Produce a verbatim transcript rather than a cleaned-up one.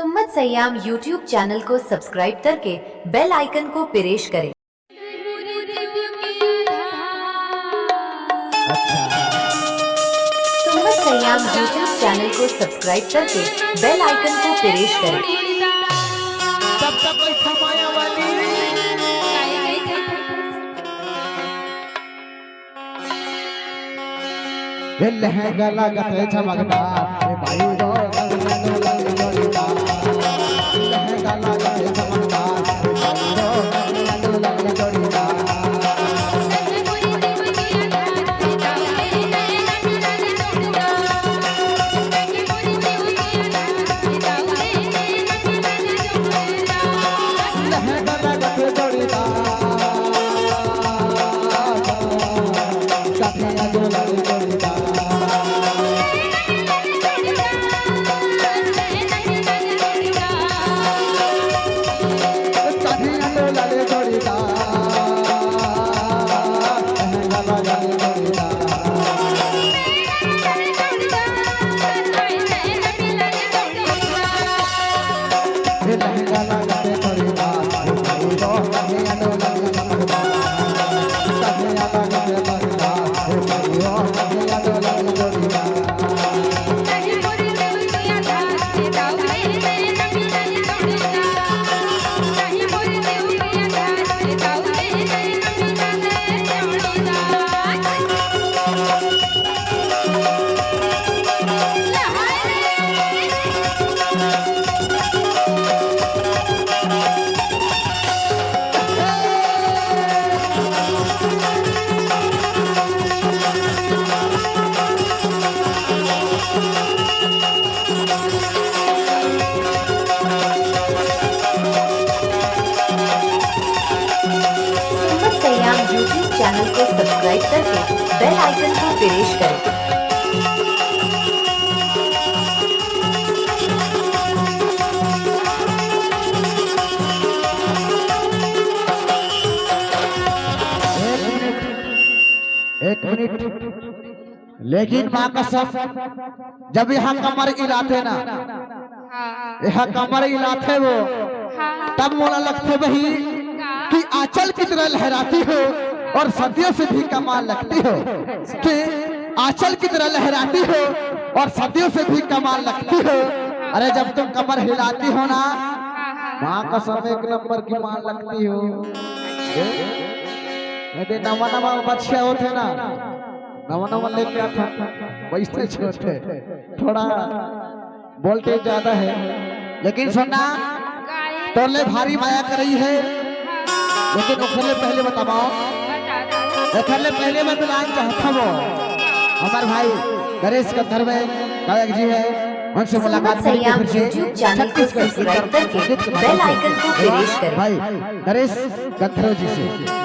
सुम्मत Siam YouTube channel को subscribe करके बेल आइकन को प्रेस करें। अच्छा। सुम्मत सयाम YouTube चैनल को सब्सक्राइब करके बेल आइकन को प्रेस करें। तब तक कोई थमाया वाली। ए लहंगा लागत हे चमकदार, ए भाई रो, लंग लंग जोड़ीदार। लहंगा लागत हे चमकदार, ए भाई रो, लंग लंग जोड़ीदार। लहंगा लागत हे जोड़ीदार। सुम्मत सयाम YouTube चैनल को सब्सक्राइब करके बेल आइकन को प्रेस करें। एक मिनट, एक मिनट। लेकिन माँ कसम, जब यहाँ कमर हिलाथे ना, हाँ। यहाँ कमर हिलाथे वो, हाँ। तब मोला लगथे बहिनी का? कि आंचल की तरह लहराती हो और सदियों से भी कमाल लगती हो। कि आंचल की तरह लहराती हो और सदियों से भी कमाल लगती हो। अरे, जब तुम कमर हिलाती हो ना, हाँ, हाँ। माँ कसम, एक नंबर की माल लगती हो। ए, ए, नवा नवा बछिया होथे ना, नवा नवा लेके आथे, वैसे छोटे, थोड़ा वोल्टेज ज्यादा है, लेकिन सुनना, तोर ले भारी मया करई है, लेकिन ओकर ले पहले बताओ, ओकर ले पहले मैं बुलान चाहत हवो हमार भाई नरेश गंधर्व गायक जी है, उनसे मुलाकात सुम्मत सयाम करेंगे फिर से। YouTube चैनल को छत्तीसगढ़ की सब्सक्राइब करके संगीत बेल आइकन को प्रेस करें। भाई नरेश गंधर्व जी से।